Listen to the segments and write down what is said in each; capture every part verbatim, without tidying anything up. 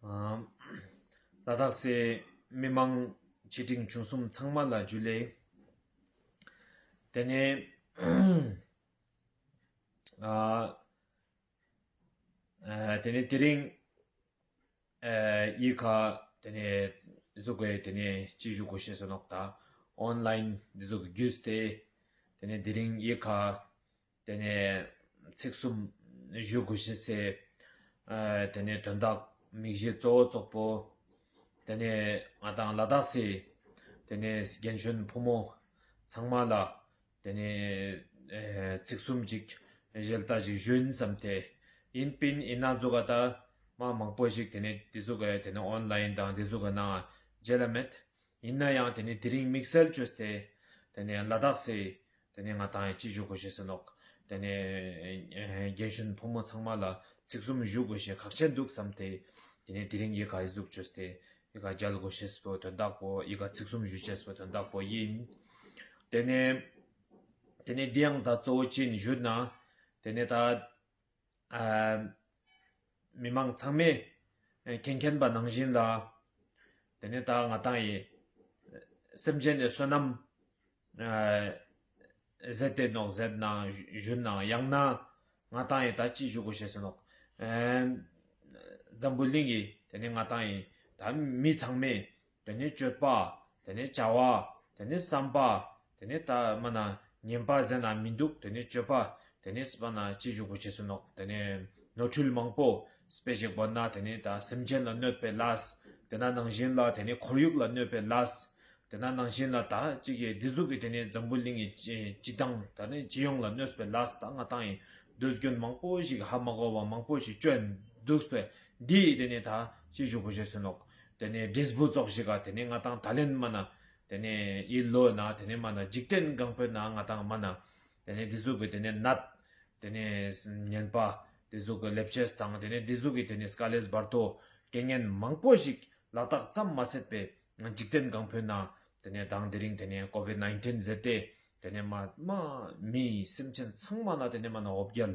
ཨ། ལ་དྭགས་སི་མི་མང་ཆེ་འབྲིང་ཆུང་གསུམ་ཚང་མ་ལ་ཇུ་ལེ། ཏེ་ནེ་ཨ་ཨ་ཏེ་ནེ་དེ་རིང་ཨ་ཡི་གེ་ཏེ་ནེ་ཟུག་གི་ཏེ་ནེ་ཅི་ཞུ་གོས་ཤེས་སོ་ནོག་ད། ཨོན་ལའིན་འི་ཟུག་གི་རྒྱུས་ཏེ་ཏེ་ནེ་དེ་རིང་ཡི་གེ་ཏེ་ནེ་ཚིག་གསུམ་ཞུ་གོས་ཤེས་སི་ཨ་ཏེ་ནེ་དོན་དག་དམིགས་གཞི་གཙོ་བོ་ཙོགས་པོ་ཏེ་ནེ་ང་དང་ལ་དྭགས་སི་ཏེ་ནེ་རྒན་གཞོན་ཕོ་མོ་ཚང་མ་ལ་ཏེ་ནེ་ཨེ་ཚིག་གསུམ་ཅིག་ཞལ་ཏ་ཞིག་ཞུ་ཡིན་བསམ་སྟེ། ཨིན་པིན་ཨིན་ན་ཟུག་ག་ད་མ་མང་པོ་ཞིག་ཏེ་ནེ་འི་ཟུག་གི་ཏེ་ནེ་ཨོན་ལའིན་དང་འི་ཟུག་གི་ནང་མཇལ་ལ་མེད། ཨིན་ན་ཡང་ཏེ་ནེ་དེ་རིང་དམིགས་བསལ་བཅོས་ཏེ་ཏེ་ནེ་ལ་དྭགས་སི་ཏེ་ནེ་ང་དང་ཡང་ཅི་ཞུ་གོས་ཤེས་སོ་ནོག། ཏེ་ནེ་ཨེ་རྒན་གཞོན་ཕོ་མོ་ཚང་མ་ལ་ཚིག་གསུམ་ཞུ་གོས་ཤེས་ཁག་ཆེན་འདུག་བསམ་སྟེ་ཏེ་ནེ་དེ་རིང་ཡི་གེ་འི་ཟུག་བཅོས་ཏེ་ཡི་གེ་མཇལ་གོས་ཤེས་པོ་དོན་དག་པོ་ཡི་གེ་ཚིག་གསུམ་ཞུ་ཅེས་པོ་དོན་དག་པོ་ཨིན། ཏེ་ནེ་ཏེ་ནེ་འི་ཡང་ད་གཙོ་བོ་ཅི་ཨིན་ཞུ་ན། ཏེ་ནེ་ད་ཨ་མི་མང་ཚང་མས་མཁྱེན་མཁྱེན་པ་ནང་བཞིན་ལ་ཏེ་ནེ་ད་ང་དང་ཡི་སེམས་ཅན་ནི་བསོད་ནམས་ཨ་ཟད་དེ་ནོག་ཟེར་ན་ཞུ་ན་ཡང་ན་ང་དང་ཡི་ད་ཅི་ཞུ་གོས་ཤེས་སོ་ནོག། ཨ་འཛམ་བུ་གླིང་གི་ཏེ་ནེ་ང་དང་ཡི་ད་མི་ཚང་མས་ཏེ་ནེ་སྤྱོད་པ་ཏེ་ནེ་བྱ་བ་ཏེ་ནེ་བསམ་པ་ཏེ་ནེ་ད་མ་ན་ངན་པ་ཟེར་ན་མི་འདུག། ཏེ་ནེ་སྤྱོད་པ་ཏེ་ནེ་མ་ན་ཅི་ཞུ་གོས་ཤེས་སོ་ནོག། ཏེ་ནེ་ནོར་འཁྲུལ་མང་པོ་སྤེ་ཞིག་བོ་ན་ཏེ་ནེ་ད་སེམས་ཅན་ལ་གནོད་པའི་ལས། ཏེ་ན་ནང་བཞིན་ལ་ཏེ་ནེ་ཁོར་ཡུག་ལ་གནོད་པའི་ལས། ཏེ་ན་ནང་བཞིན་ལ་ད་ཅིག་གི་འི་ཟུག་གི་ཏེ་ནེ་འཛམ་བུ་གླིང་གི་སྤྱི་སྤྱི་བཏང་ད་ནི་སྤྱི་ཡོངས་ལ་གནོད་པའི་ལས་ད་ང་དང་ཡི་དུས་རྒྱུན་མང་པོ་ཞིག་ཧ་མ་གོ་བ་མང་པོ་ཞིག་བཅོས་འདུག་པས། འི་ཏེ་ནེ་ད་ཅི་ཞུ་གོས་ཤེས་སོ་ནོག། ཏེ་ནེ་འབྲས་བུ་ཙོགས་ཤིག་ག་ཏེ་ནེ་ང་དང་ད་ལན་མ་ན་ཏེ་ནེ་འི་ལོ་ན་ཏེ་ནེ་མ་ན་འཇིག་རྟེན་གང་པོའི་ནང་ང་དང་མ་ན་ཏེ་ནེ་འི་ཟུག་གི་ཏེ་ནེ་ནད་ཏེ་ནེ་ངན་པ་འི་ཟུག་གི་ལེབ་ཅེས་དང་ཏེ་ནེ་འི་ཟུག་གི་ཏེ་ནེ་དཀའ་ལས་བར་དོ་རྐྱེན་ངན་མང་པོ་ཞིག་ལ་དྭགས་ཙམ་མ་ཚད་པའི་འཇིག་རྟེན་གང་པོའི་ནང་ཏེ་ནེ་དང་དེ་རིང་ཏེ་ནེ་ཀོ་ཝིཌ་ནའིན་ཊིན་ཟེར་ཏེ་ཏེ་ནེ་མ་མ་མི་སེམས་ཅན་ཚང་མ་ན་ཏེ་ནེ་མ་ན་འོ་བརྒྱལ་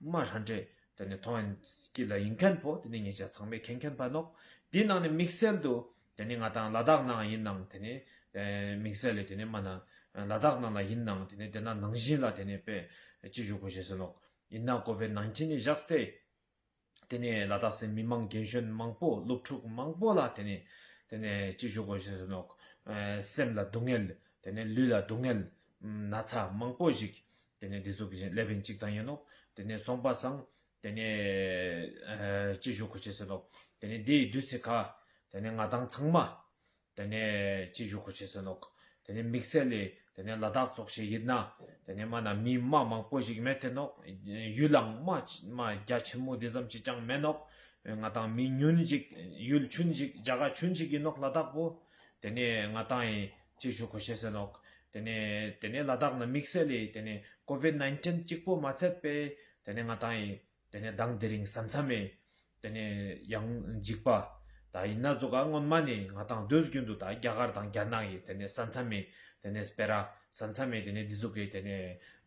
མ་ཧྲན་ཏེ་ཏེ་ནེ་མཐོང་ཡིན་སྐྱིད་ལ་ཡིན་མཁན་པོ་ཏེ་ནེ་ཉེ་ཆ་ཚང་མས་མཁྱེན་མཁྱེན་པ་ནོག། འི་ནང་ནེ་དམིགས་བསལ་དུ་ཏེ་ནེ་ང་དང་ལ་དྭགས་ནང་ཡིན་ནང་ཏེ་ནེ་ཨེ་དམིགས་བསལ་ལ་ཏེ་ནེ་མ་ན་ལ་དྭགས་ནང་ལ་ཡིན་ནང་ཏེ་ནེ་ཏེ་ན་ནང་བཞིན་ལ་ཏེ་ནེ་དཔེ་ཅི་ཞུ་གོས་ཤེས་སོ་ནོག། ཨིན་ན་ཀོ་ཝིཌ་ནའིན་ཊིན་ནི་བཞག་སྟེ་ཏེ་ནེ་ལ་དྭགས་སི་མི་མང་རྒན་གཞོན་མང་པོ་སློབ་ཕྲུག་མང་པོ་ལ་ཏེ་ནེ་ཏེ་ནེ་ཅི་ཞུ་གོས་ཤེས་སོ་ནོག། ཨེ་སེམས་ལ་སྡུག་བསྔལ་ཏེ་ནེ་ལུས་ལ་སྡུག་བསྔལ་ན་ཚ་མང་པོ་ཞིག་ཏེ་ནེ་འི་ཟུག་གི་ལེབ་ཡིན་ཅིག་དང་ཡིན་ནོག། ཏེ་ནེ་སོང་པ་སང་ཏེ་ནེ་ཨེ་ཅི་ཞུ་གོས་ཤེས་སོ་ནོག། ཏེ་ནེ་འི་དུས་སི་ཁ་ཏེ་ནེ་ང་དང་ཚང་མ་ཏེ་ནེ་ཅི་ཞུ་གོས་ཤེས་སོ་ནོག། ཏེ་ནེ་དམིགས་བསལ་ལ་ཏེ་ནེ་ལ་དྭགས་ཙོགས་ཤིག་ཡིན་ན་ཏེ་ནེ་མ་ན་མི་མ་མང་པོ་ཞིག་མེད་དེ་ནོག། ཡུལ་ལའང་མ་མ་རྒྱ་ཆེན་མོ་འི་ཙམ་ཞིག་ཅང་མེད་ནོག། ང་དང་མི་ཉུང་ཞིག་ཡུལ་ཆུང་ཞིག་རྒྱ་གར་ཆུང་ཞིག་ཡིན་ནོག་ལ་དྭགས་པོ། ཏེ་ནེ་ང་དང་ཡི་ཅི་ཞུ་གོས་ཤེས་སོ་ནོག། ཏེ་ནེ་ཏེ་ནེ་ལ་དྭགས་ན་དམིགས་བསལ་ལ་ཏེ་ནེ་ཀོ་ཝིཌ་ནའིན་ཊིན་ཅིག་པོ་མ་ཚད་པའི་ཏེ་ནེ་ང་དང་ཡི་ཏེ་ནེ་དང་དེ་རིང་ས་མཚམས་མེད། ཏེ་ནེ་ཡང་འཇིགས་པ། ད་ཨིན་ན་ཙོགས་ག་སྔོན་མ་ནེ་ང་དང་དུས་རྒྱུན་དུ་ད་རྒྱ་གར་དང་རྒྱ་ནག་གི་ཏེ་ནེ་ས་མཚམས་མེད། ཏེ་ནེ་སྤེ་ར་ས་མཚམས་མེད་ཏེ་ནེ་འི་ཟུག་གི་ཏེ་ནེ་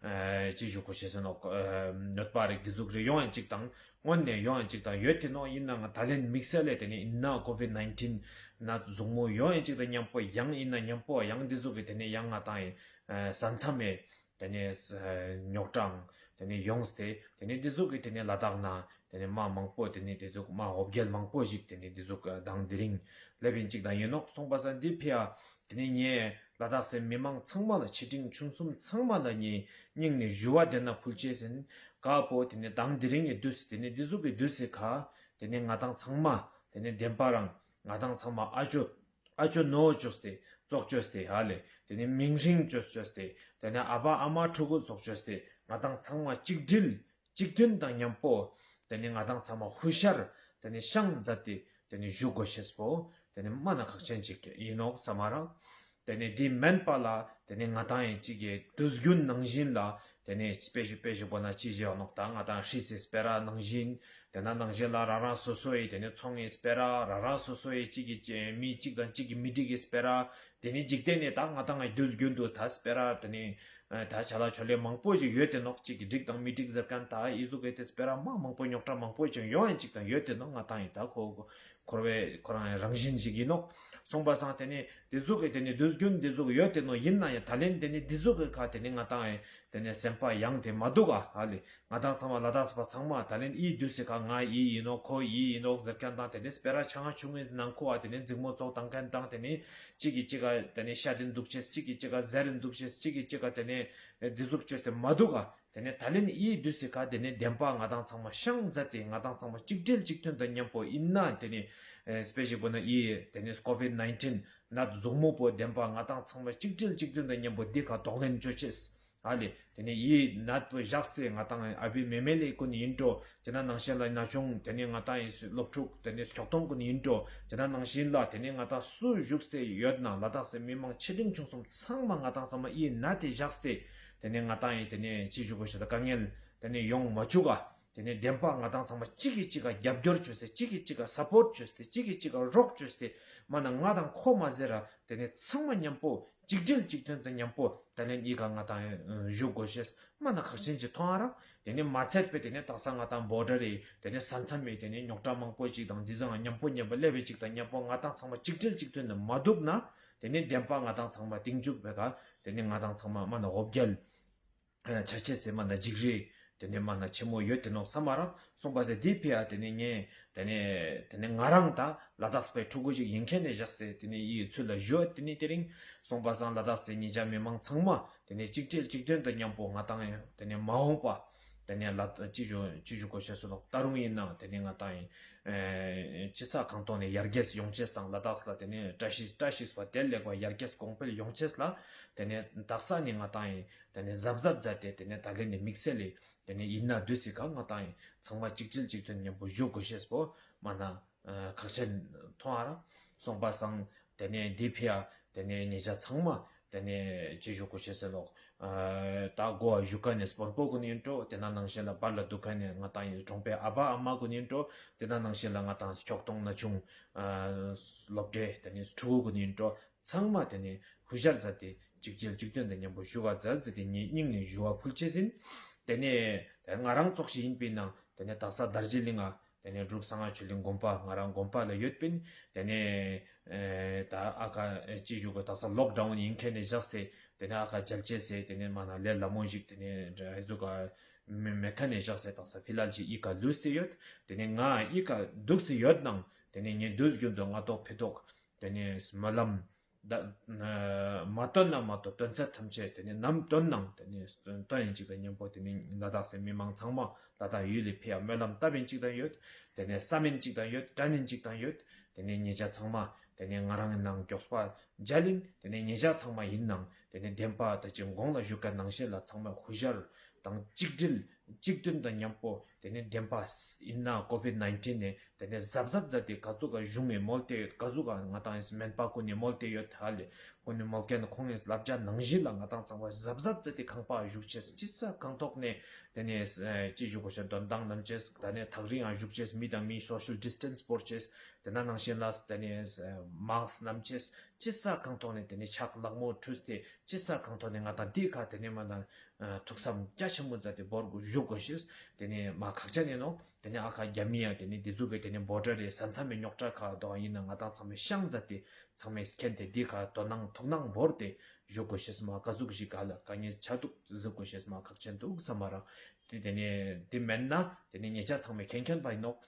ཨ་ཅི་ཞུ་གོས་ཤེས་སོ་ནོག། ཨ་གནོད་པ་རིགས་འི་ཟུག་རེ་ཡོང་ཡིན་ཅིག་དང་སྔོན་ནེ་ཡོང་ཡིན་ཅིག་དང་ཡོད་དེ་ནོག། ཨིན་ན་ང་ད་ལན་དམིགས་བསལ་ལ་ཏེ་ནེ་ཨིན་ན་ཀོ་ཝིཌ་ནའིན་ཊིན་ན་ཟུག་མོ་ཡོང་ཡིན་ཅིག་དང་མཉམ་པོ་ཡང་ཨིན་ན་མཉམ་པོ་ཡང་འི་ཟུག་གི་ཏེ་ནེ་ཡང་ང་དང་ཡི་ཨ་ས་མཚམས་མེད། ཏེ་ནེ་ས་རྙོག་དྲའང་ཏེ་ནེ་ཡོངས་ཏེ་ཏེ་ནེ་འི་ཟུག་གི་ཏེ་ནེ་ལ་དྭགས་ན་ཏེ་ནེ་མ་མང་པོ་ཏེ་ནེ་འི་ཟུག་མ་འོ་བརྒྱལ་མང་པོ་ཞིག་ཏེ་ནེ་འི་ཟུག་དང་དེ་རིང་ལེབ་ཡིན་ཅིག་དང་ཡིན་ནོག། སོང་པ་སང་འི་ཕི་ཡ་ཏེ་ནེ་ངས་ལ་དྭགས་སི་མི་མང་ཚང་མ་ལ་ཆེ་འབྲིང་ཆུང་གསུམ་ཚང་མ་ལ་ངས་སྙིང་ནེ་ཞུ་བ་དེ་ན་ཕུལ་ཅེས་ཡིན། ཀ་པོ་ཏེ་ནེ་དང་དེ་རིང་གི་དུས་ཏེ་ནེ་འི་ཟུག་གི་དུས་སི་ཁ་ཏེ་ནེ་ང་དང་ཚང་མ་ཏེ་ནེ་བདེན་པ་རང་ང་དང་ཚང་མ་ཨ་ཅོ་ཨ་ཅོ་ནོ་ཅོས་ཏེ་ཙོགས་ཅོས་ཏེ་ཧ་ལེ་ཏེ་ནེ་མིང་སྲིང་ཅོས་ཅོས་ཏེ་ཏེ་ནེ་ཨ་བ་ཨ་མ་ཕྲུ་གུ་ཙོགས་ཅོས་ཏེ་ང་དང་ཚང་མ་གཅིག་སྒྲིལ་གཅིག་མཐུན་དང་མཉམ་པོ་ཏེ་ནེ་ང་དང་ཚང་མ་ཧུ་ཤར་ཏེ་ནེ་ཤང་མཛད་དེ་ཏེ་ནེ་བཞུགས་གོས་ཤེས་པོ་ཏེ་ནེ་མ་ན་ཁག་ཆེན་ཅིག་ཡིན་ནོག་སམ་མ་རག། ཏེ་ནེ་འི་མན་པ་ལ་ཏེ་ནེ་ང་དང་ཡི་ཅིག་གི་དུས་རྒྱུན་ནང་བཞིན་ལ་ཏེ་ནེ་དཔེ་ཞིག་དཔེ་ཞིག་པོ་ན་ཅི་ཞིག་ཡོང་ནོག་ད་ང་དང་ཧྲིས་སི་སྤེ་ར་ནང་བཞིན། ཏེ་ན་ནང་བཞིན་ལ་རང་རང་སོ་སོ་ཡི་ཏེ་ནེ་ཚོང་ངི་སྤེ་ར་རང་རང་སོ་སོ་ཡི་ཅིག་གི་ཅི་མི་ཅིག་དང་ཅིག་གི་མི་འགྲིག་གི་སྤེ་ར། ཏེ་ནེ་འཇིག་རྟེན་ནི་ད་ང་དང་ངི་དུས་རྒྱུན་དུ་ད་སྤེ་ར་ཏེ་ནེ་ད་ཆ་ལ་ཆོ་ལེ་མང་པོ་ཞིག་ཡོད་དེ་ནོག། ཅིག་གི་འགྲིག་དང་མི་འགྲིག་ཟེར་མཁན་ད་འི་ཟུག་གི་ཏེ་སྤེ་ར་མ་མང་པོ་རྙོག་དྲ་མང་པོ་ཅིག་ཡོང་ཡིན་ཅིག་དང་ཡོད་དེ་ནོག། ང་དང་ངི་ད་ཁོ་ འཁོར་བའི་ཁོ་རང་རང་བཞིན་ཞིག་ཡིན་ནོག། སོང་པ་སང་དེ་ནི་དེ་ཟུག་གི་དེ་ནི་དུས་རྒྱུན་དེ་ཟུག་ཡོད་དེ་ནོ་ཡིན་ན་ཡང་ད་ལན་དེ་ནི་དེ་ཟུག་གི་ཁ་དེ་ནི་ང་ཏང་ཡང་དེ་ནི་སེམས་པ་ཡང་དེ་མ་འདུག་ག། ཧ་ལེ། ང་ཏང་ཚང་མ་ལ་དྭགས་པ་ཚང་མ་ད་ལན་ཨི་དུས་སི་ཁ་ང་ཨི་ཡིན་ནོག། ཁོ་ཨི་ཡིན་ནོག་ཟེར་མཁན་དང་དེ་ནི་སྤེ་ར་ཆ་ང་ཆུང་ངུའི་ནང་ཁོ་ཨ་དེ་ནི་འཛིང་མོ་ཚོགས་བཏང་མཁན་དང་དེ་ནི་གཅིག་གིས་གཅིག་ག་དེ་ནི་ཤ་དེ་འདུག་ཅེས་གཅིག་གིས་གཅིག་ག་ཟེར་འདུག་ཅེས་གཅིག་གིས་གཅིག་ག་དེ་ནི་དེ་ཟུག་བཅོས་ཏེ་མ་འདུག་ག། དེ་ནས་ད་ལན་ཨི་དུས་སི་ཁ་དེ་ནས་བདེན་པ་ང་ཏང་ཚང་མ་ཤང་མཛད་དེ་ང་ཏང་ཚང་མ་གཅིག་སྒྲིལ་གཅིག་མཐུན་དང་མཉམ་པོ་ཡིན་ན་དེ་ནས་ཨེ་དཔེ་ཞིག་པོ་ན་ཨི་དེ་ནས་ཀོ་ཝིཌ་ནའིན་ཊིན་ནད་ཟུག་མོ་པོ་བདེན་པ་ང་ཏང་ཚང་མ་གཅིག་སྒྲིལ་གཅིག་མཐུན་དང་མཉམ་པོ་འདི་ཁ་གདོང་ལེན་བཅོ་ཅེས། ཨ་ལེ་དེ་ནས་ཨི་ནད་པོ་བཞག་སྟེ་ང་ཏང་ཨ་བི་མེ་མེ་ལེ་ཀུན་ཡིན་འགྲོ། དེ་ན་ནང་བཞིན་ལ་ན་ཆུང་དེ་ནས་ང་ཏང་ཨི་སློབ་ཕྲུག་དེ་ནས་ཁྱོག་ཐོང་ཀུན་ཡིན་འགྲོ། དེ་ན་ནང་བཞིན་ལ་དེ་ནས་ང་ཏང་སུ་བཞུགས་སྟེ་ཡོད་ན་ལ་དྭགས་སི་མི་མང་ཆེ་འབྲིང་ཆུང་གསུམ་ཚང་མ་ང་ཏང་ཚང་མ་ཨི་ནད་དེ་བཞག་སྟེ། དེ་ནས་ང་ཏང་ཡིན་དེ་ནས་ཅི་ཞུ་དགོས་ཤེས་དང་དཀའ་ངལ་དེ་ནས་ཡོང་མ་བཅུག་ག། དེ་ནས་བདེན་པ་ང་ཏང་ཚང་མ་གཅིག་གིས་གཅིག་ག་རྒྱབ་སྐྱོར་བཅོས་སེ་གཅིག་གིས་གཅིག་ག་སབ་པོརྚ་བཅོས་ཏེ་གཅིག་གིས་གཅིག་ག་རོགས་བཅོས་ཏེ་མ་ན་ང་དང་ཁོ་མ་ཟེར་ར་དེ་ནས་ཚང་མ་མཉམ་པོ་གཅིག་སྒྲིལ་གཅིག་མཐུན་དང་མཉམ་པོ་ད་ལན་ཨི་ག་ང་ཏང་ཡིན་བཞུགས་དགོས་ཤེས་མ་ན་ཁག་ཆེན་ཅིག་མཐོང་ཨ་ར། དེ་ནས་མ་ཚད་པའི་དེ་ནས་དག་ས་ང་ཏང་བོར་ཌར་རི་དེ་ནས་ས་མཚམས་མེད་དེ་ནས་རྙོག་དྲ་མང་པོ་ཅིག་དང་འདི་ཚང་མཉམ་པོ་མཉམ་པོ་སླེབས་པའི་ཅིག་དང་མཉམ་པོ་ང་ཏང་ཚང་མ་གཅིག་སྒྲིལ་གཅིག་མཐུན་དུ་མ་འདུག་ན་དེ་ནས་བདེན་པ་ང་ཏང་ཚང་མ་གཏིང་འཇུག་པའི་ཀ་དེ་ནས་ང་ཏང་ཚང་མ་མ་ན་འོ་བརྒྱལ། ཆ་ཆེས་སེ་མ་ན་འཇིགས་རི་དེ་ནས་མ་ན་ཆེན་མོ་ཡོད་དེ་ནོག་བསམ་མ་རག་སོང་པ་སེ་དེ་ཕི་ཡ་དེ་ནས་ངས་དེ་ནས་དེ་ནས་ང་རང་ད་ལ་དྭགས་པའི་ཕྲུ་གུ་ཞིག་ཡིན་མཁན་ནས་བཞག་སེ་དེ་ནས་ཡི་ཚུལ་ལ་ཞུ་དེ་ནས་དེ་རིང་སོང་པ་སང་ལ་དྭགས་སེ་ཉེ་ཆར་མི་མང་ཚང་མ་དེ་ནས་གཅིག་སྒྲིལ་གཅིག་མཐུན་དང་མཉམ་པོ་ང་ཏང་ཡང་དེ་ནས་མ་འོངས་པ་དེ་ནས་ལ་ཅི་ཞུ་ཅི་ཞུ་དགོས་ཤེས་སུ་ལོག་ད་རུང་ཡིན་ན་དེ་ནས་ང་ཏང་ཡིན་ཅི་ས་གང་ཐོག་ནས་ཡར་རྒྱས་ཡོང་ཅེས་དང་ལ་དྭགས་ལ་དེ་ནས་བཀྲ་ཤིས་བཀྲ་ཤིས་པ་དེ་ལེགས་པ་ཡར་རྒྱས་གོང་འཕེལ་ཡོང་ཅེས་ལ་དེ་ནས་དག་ས་ནས་ང་ཏང་ཡིན། དེ་ནས་གཟབ་གཟབ་མཛད་དེ་དེ་ནས་ད་ལན་ནི་དམིགས་བསལ་ལས་དེ་ནས་ཡིན་ན་དུས་སི་ཁ་ང་ཏང་ཡིན་ཚང་མ་གཅིག་སྒྲིལ་གཅིག་མཐུན་མཉམ་པོ་བཞུགས་དགོས་ཤེས་པོ་མ་ན་ཁག་ཆེན་མཐོང་ཨ་ར། སོང་པ་སང་དེ་ནས་འདི་ཕི་ཡ་དེ་ནས་ཉེ་ཆར་ཚང་མ་དེ་ནས་ཅི་ཞུ་དགོས་ཤེས་ཟེར་ལོག་ད་གོ་བ་ཞུ་ཁན་ནི་དཔོན་པོ་ཀུན་ཡིན་འགྲོ། དེ་ན་ནང་བཞིན་ལ་བར་ལ་འདུག་ཁན་ནི་ང་ཏང་ཡིན་གྲོང་པའི་ཨ་ཕ་ཨ་མ་ཀུན་ཡིན་འགྲོ། དེ་ན་ནང་བཞིན་ལ་ང་ཏང་ཁྱོག་ཐོང་ན་ཆུང་སློབ་གྲྭའི་དེ་ནས་ཕྲུ་གུ་ཀུན་ཡིན་འགྲོ། ཚང་མ་དེ་ནས་ཧུར་ཤར་མཛད་དེ་གཅིག་སྒྲིལ་གཅིག་མཐུན་དང་མཉམ་པོ་བཞུགས་པ་མཛད་ཟེར་ཏེ་ངའི་སྙིང་ནས་ཞུ་བ་ཕུལ་ཆེས་ཡིན། དེ་ནས་ང་རང་ཙོགས་ཤིག་ཡིན་པའི་ནང་དེ་ནས་དག་ས་དར་རྗེ་གླིང་ང་དེ་ནས་འབྲུག་གསང་སྔགས་ཆོས་གླིང་དགོན་པ་ང་རང་དགོན་པ་ལ་ཡོད་པིན། དེ་ནས་ད་ཨ་ཁ་ཅི་ཞུ་གི་དག་ས་ལོག་ཌའུན་ཡིན་མཁན་ནས་བཞག་སྟེ་དེ་ནས་ཨ་ཁ་མཇལ་ཆེས་ཟེར་དེ་ནས་མ་ན་ལས་སླ་མོ་ཞིག་དེ་ནས་ཨི་ཟུག་ག་མེད་མཁན་ནས་བཞག་སྟེ་དག་ས་ཕི་ལ་ལ་ཞིག་ཨི་ཁ་ལུས་ཏེ་ཡོད། དེ་ནས་ང་ཨི་ཁ་འདུག་སྟེ་ཡོད་ནང་དེ་ནས་ངས་དུས་རྒྱུན་དུ་ང་ཏོག་ཕི་ཏོག་དེ་ནས་སྨོན་ལམ། ད་མ་བཏོན་ན་མ་གཏོགས་བཏོན་ཚད་ཐམས་ཅད་དེ་ནས་ནམ་བཏོན་ནང་དེ་ནས་བཏོན་ཡིན་ཅིག་དང་མཉམ་པོ་དེ་ནས་ལ་དྭགས་སི་མི་མང་ཚང་མ་ལ་དྭགས་ཡུལ་ལི་ཕི་ཡ་སྨོན་ལམ་བཏབ་ཡིན་ཅིག་དང་ཡོད། དེ་ནས་བསམ་ཡིན་ཅིག་དང་ཡོད། དྲན་ཡིན་ཅིག་དང་ཡོད། དེ་ནས་ཉེ་ཆར་ཚང་མ་དེ་ནས་ང་རང་གི་ནང་མགྱོགས་པ་མཇལ་ཡིན། དེ་ནས་ཉེ་ཆར་ཚང་མ་ཡིན་ནང་དེ་ནས་བདེན་པ་ད་ཅི་གོང་ལ་ཞུ་ཁན་ནང་བཞིན་ལ་ཚང་མ་ཧུར་ཤར་དང་གཅིག་སྒྲིལ་གཅིག་མཐུན་དང་མཉམ་པོ་དེ་ནས་བདེན་པ་ཡིན་ན་ཀོ་ཝིཌ་ནའིན་ཊིན་ནས་དེ་ནས་གཟབ་གཟབ་མཛད་དེ་ག་ཟུག་ག་གཞུང་ངི་མོལ་ཏེ་ཡོད། ག་ཟུག་ག་ང་ཏང་ཡིན་སྨན་པ་ཀུན་ནི་མོལ་ཏེ་ཡོད། ཧ་ལེ་ཀུན་ནི་མོལ་མཁན་ཁོང་ངི་བསླབ་བྱ་ནང་བཞིན་ལ་ང་ཏང་ཚང་མ་གཟབ་གཟབ་མཛད་དེ་ཁང་པ་བཞུགས་ཅེས་ཅི་ས་གང་ཐོག་ནས་དེ་ནས་ཅི་ཞུ་དགོས་ཤེས་དོན་དང་ནམ་ཅེས་དེ་ནས་ཐག་རིང་ང་བཞུགས་ཅེས་མི་དང་མི་སོ་ཤལ་ཌིས་ཊེན་སི་སྤོར་ཅེས་དེ་ན་ནང་བཞིན་ལ་དེ་ནས་མཱསྐ་ནམ་ཅེས་ཅི་ས་གང་ཐོག་ནས་དེ་ནས་ཕྱག་ལག་མོ་ཁྲུས་ཏེ་ཅི་ས་གང་ཐོག་ནས་ང་ཏང་འདི་ཁ་དེ་ནས་མ་ན་ཐུགས་བསམ་རྒྱ་ཆེན་མོ་མཛད་དེ་བོར་དགོས་བཞུགས་དགོས་ཤེས་དེ་ནས་མ་ཁག་ཆེན་ཡིན་ནོག། དེ་ནས་ཨ་ཁ་རྒྱ་མི་ཡ་དེ་ནས་འདི་ཟུག་གི་དེ་ནས་བོར་ཌར་རི་ས་མཚམས་མི་རྙོག་དྲ་ཁ་དོག་ཡིན་ན་ང་ཏང་ཚང་མས་ཤང་མཛད་དེ་ཚང་མས་མཁྱེན་ཏེ་འདི་ཁ་དོ་སྣང་ཐུགས་སྣང་བོར་ཏེ་བཞུགས་དགོས་ཤེས་མ་ག་ཟུག་ཞིག་ག་ལ་དཀའ་ངལ་ཆ་འདུག་གཟིགས་དགོས་ཤེས་མ་ཁག་ཆེན་འདུག་བསམ་མ་རག། དེ་དེ་ནས་དེ་མེད་ན་དེ་ནས་ཉེ་ཆར་ཚང་མས་མཁྱེན་མཁྱེན་པ་ཡིན་ནོག།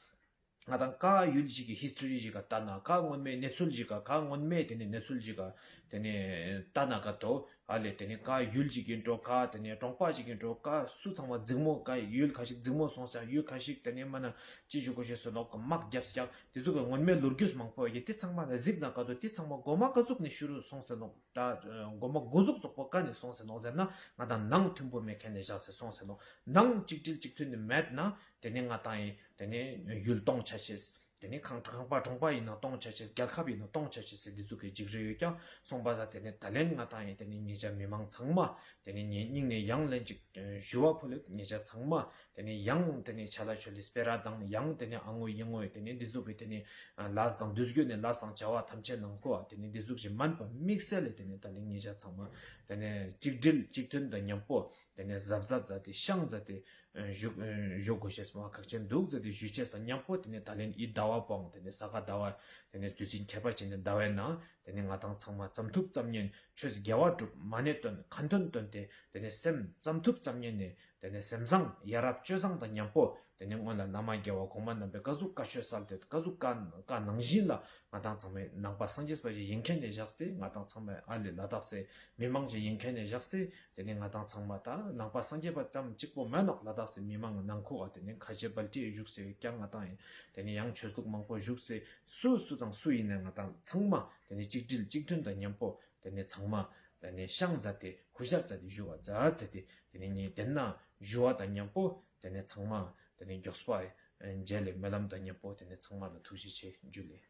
ང་ཏང་ཀ་ཡུལ་ཞིག་གི་ཧིས་ཊོ་རི་ཞིག་ག་ལྟ་ན་ཀ་སྔོན་མའི་གནས་ཚུལ་ཞིག་ག་ཀ་སྔོན་མའི་དེ་ནས་གནས་ཚུལ་ཞིག་ག་དེ་ནས་ལྟ་ན་ཀ་དོ་ཨ་ལེ་དེ་ནས་ཀ་ཡུལ་ཞིག་ཡིན་འགྲོ་ཀ་དེ་ནས་གྲོང་པ་ཞིག་ཡིན་འགྲོ་ཀ་སུ་ཚང་མ་འཛིང་མོ་ཀ་ཡུལ་ཁ་ཞིག་འཛིང་མོ་སོང་ས་ཡུལ་ཁ་ཞིག་དེ་ནས་མ་ན་ཅི་ཞུ་དགོས་ཤེས་སུ་ནོག་དམག་རྒྱབ་ཀྱག་དེ་ཚོ་གི་སྔོན་མའི་ལོ་རྒྱུས་མང་པོ་ཡིན་དེ་ཚང་མ་ལ་གཟིགས་ན་ཀ་དོ་དེ་ཚང་མ་མགོ་མ་ཀ་ཟུག་ནས་ཤུ་རུ་སོང་ས་ནོག། ད་མགོ་མ་འགོ་ཟུག་ཙོག་པོ་ཀ་ནས་སོང་ས་ནོག་ཟེར་ན་ང་ཏང་ནང་མཐུན་པོ་མེད་མཁན་ནས་བཞག་སེ་སོང་ས་ནོག། ནང་གཅིག་སྒྲིལ་གཅིག་མཐུན་ནས་མེད་ན་དེ་ནས་ང་ཏང་ཡིན་དེ་ནས་ཡུལ་སྟོང་ཆ་ཆེས། དེ་ནས་ཁང་ཁང་པ་གྲོང་པ་ཡིན་ན་སྟོང་ཆ་ཆེས། རྒྱལ་ཁབ་ཡིན་ན་སྟོང་ཆ་ཆེས་ཟེར་འདི་ཚོ་གི་འཇིགས་རེ་ཡོད་ཀྱང་སོང་པ་ས་དེ་ནས་ད་ལན་ང་ཏང་ཡིན་དེ་ནས་ཉེ་ཆར་མི་མང་ཚང་མ་དེ་ནས་ངའི་སྙིང་ནས་ཡང་ལན་གཅིག་ཞུ་བ་ཕུལ་ལེ། ཉེ་ཆར་ཚང་མ་དེ་ནས་ཡང་དེ་ནས་ཆ་ལ་ཆོ་ལི་སྤེ་ར་དང་ཡང་དེ་ནས་ཨ་ངོ་ཡིན་ངོ་དེ་ནས་འདི་ཟུག་གི་དེ་ནས་ལས་དང་འདུས་རྒྱུ་ནས་ལས་དང་བྱ་བ་ཐམས་ཅད་ནང་ཁོ་དེ་ནས་འདི་ཟུག་ཞིག་མན་པ་དམིགས་བསལ་ལས་དེ་ནས་ད་ལན་ཉེ་ཆར་ཚང་མ་དེ་ནས་གཅིག་སྒྲིལ་གཅིག་མཐུན་དང་མཉམ་པོ་དེ་ནས་གཟབ་གཟབ་མཛད་དེ་ཤང་མཛད་དེ་བཞུགས་བཞུགས་དགོས་ཤེས་མ་ཁག་ཆེན་འདུག་ཟེར་ཏེ་ཞུ་ཆེས་དང་མཉམ་པོ་དེ་ནས་ད་ལན་ཨི་ཟླ་ བ་སྤོང་། དེ་ནེ་ས་ག་ཟླ་བ་དེ་ནེ་དུས་ཆེན་ཁྱད་པར་ཅན་ནི་ཟླ་བའི་ནང་དེ་ནེ་ང་དང་ཚང་མ་ཙམ་ཐུབ་ཙམ་ཉན་ཆོས་དགེ་བ་སྒྲུབ། མ་ཎི་འདོན། ཁ་འདོན་འདོན་ཏེ་དེ་ནེ་སེམས་ཙམ་ཐུབ་ཙམ་ཉན་ནེ་དེ་ནེ་སེམས་བཟང་ཡ་རབས་སྤྱོད་བཟང་དང་ཉམ་པོ་དེ་ནེ་སྔོན་ལ་བླ་མ་དགེ་བ་གོང་མ་རྣམ་པས་ཀ་ཟུག་བཀའ་ཆོས་སྩལ་ཏེ་ཀ་ཟུག་བཀའ་བཀའ་ནང་བཞིན་ལ་ང་དང་ཚང་མས་ནང་པ་སངས་རྒྱས་པ་ཞིག་ཡིན་མཁན་ནེ་བཞག་སྟེ་ང་དང་ཚང་མས་ཨ་ལེ་ལ་དྭགས་སི་མི་མང་ཞིག་ཡིན་མཁན་ནེ་བཞག་སྟེ་དེ་ནེ་ང་དང་ཚང་མ་ད་ནང་པ་སངས་རྒྱས་པ་ཙམ་གཅིག་པོ་མན་ནོག། ལ་དྭགས་སི་མི་མང་ནང་ཁུལ་ཨ་དེ་ནེ་ཁ་ཆེ་སྦལ་ཏི་བཞུགས་སེ་ཀྱང་ང་དང་ཡིན། དེ་ནེ་ཡང་ཆོས་ལུགས་མང་པོ་བཞུགས་སེ་སུ་སུ་དང་སུ་ཡིན་ནའང་ང་དང་ཚང་མ་དེ་ནེ་གཅིག་སྒྲིལ་གཅིག་མཐུན་དང་ཉམ་པོ་དེ་ནེ་ཚང་མ་དེ་ནེ་ཤང་མཛད་དེ་ཧུ་ཤར་མཛད་དེ་བཞུགས་པ་མཛད་མཛད་དེ་དེ་ནེ་ངས་དེ་ན་ཞུ་བ་དང་ཉམ་པོ་དེ་ནེ་ཚང་མ་དེ་ནེ་མགྱོགས་པ་མཇལ་ལེ་སྨོན་ལམ་དང་ཉམ་པོ་དེ་ནེ་ཚང་མ་ལ་ཐུགས་རྗེ་ཆེ་ཞུ་ལེ།